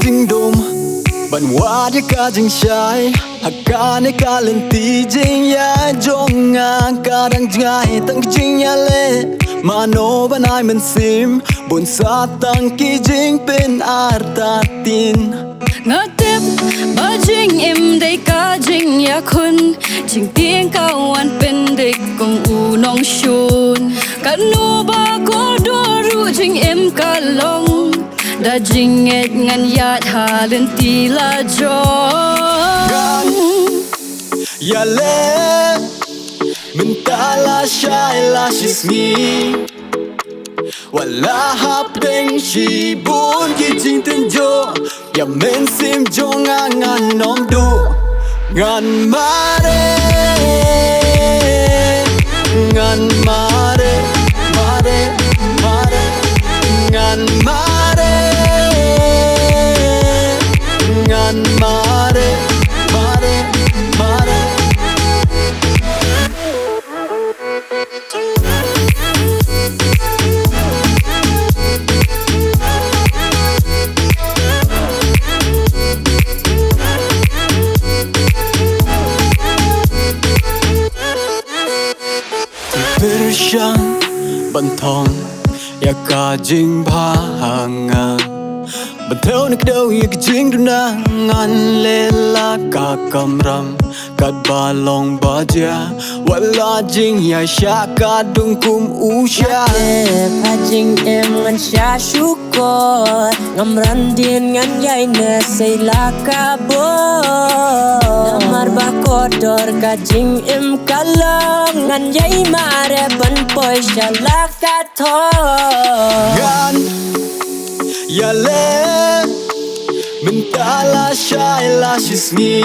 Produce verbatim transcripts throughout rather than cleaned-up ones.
jingdum ban wad ïa ka jingshai ha kane ka lynti jingïaid jong nga. Ka dang jngai tang ka jingïaleh, mano ban ai mynsiem, bun sa tang ki jingpynartatien. Nga tip ba jingim dei ka jingïakhun, jingtieng ka wan pyndik kum u nongshun. Katno ba kordor ruh jingim ka long, da jingngeit ngan ïaid ha lynti la jong. Ngan ïaleh mynta la shai la shisngi, wat la hapdeng shibun ki jingtynjuh, ïa mynsiem jong nga ngan ym duh. Ngan mareh, ngan mareh, mareh, mareh. Ngan mareh, ngan mareh, mareh, mareh. Pyrshang ban thong ïa ka jingbha ha nga, ban thew ne kdew ïa ka jingduna. Ngan leh la ka kamram katba long ba jia, wat la jingïaishah ka dung kum u shah. Ïa ka jingim ngan shah shukor, ngam ran dien ngan ïaineh sei la ka bor. Namar ba kordor ka jingim ka long, ngan ïai mareh ban poi sha la ka thong. Ngan ïaleh mynta la shai la shisngi,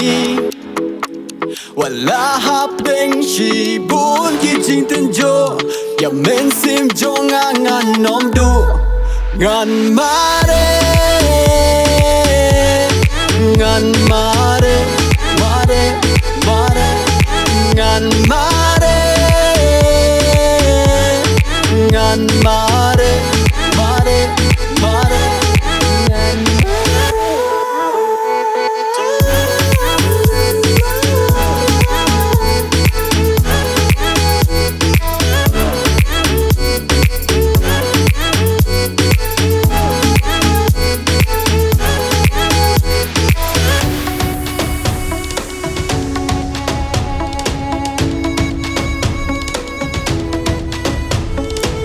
wat la hapdeng shibun ki jingtynjuh, ïa mynsiem jong nga ngan ym duh. Ngan mareh, ngan mareh, mareh, mareh. Ngan mareh, ngan mareh, mareh, mareh. Ngan mareh.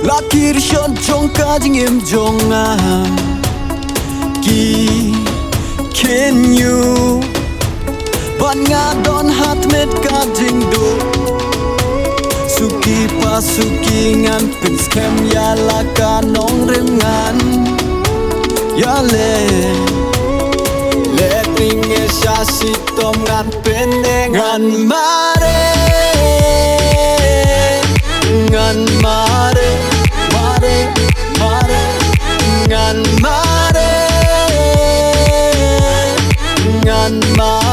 La ki rishot jong ka jingim jong nga ki kynñiuh, bad nga don ha tmier ka jingduh. Suki pa suki ngan pynskhem ïa la ka nongrim. Ngan ïaleh, leh ring ïa sha shitom ngan pyneh. Ngan mareh, ngan mareh, mareh, mareh. Ngan mareh, ngan mareh.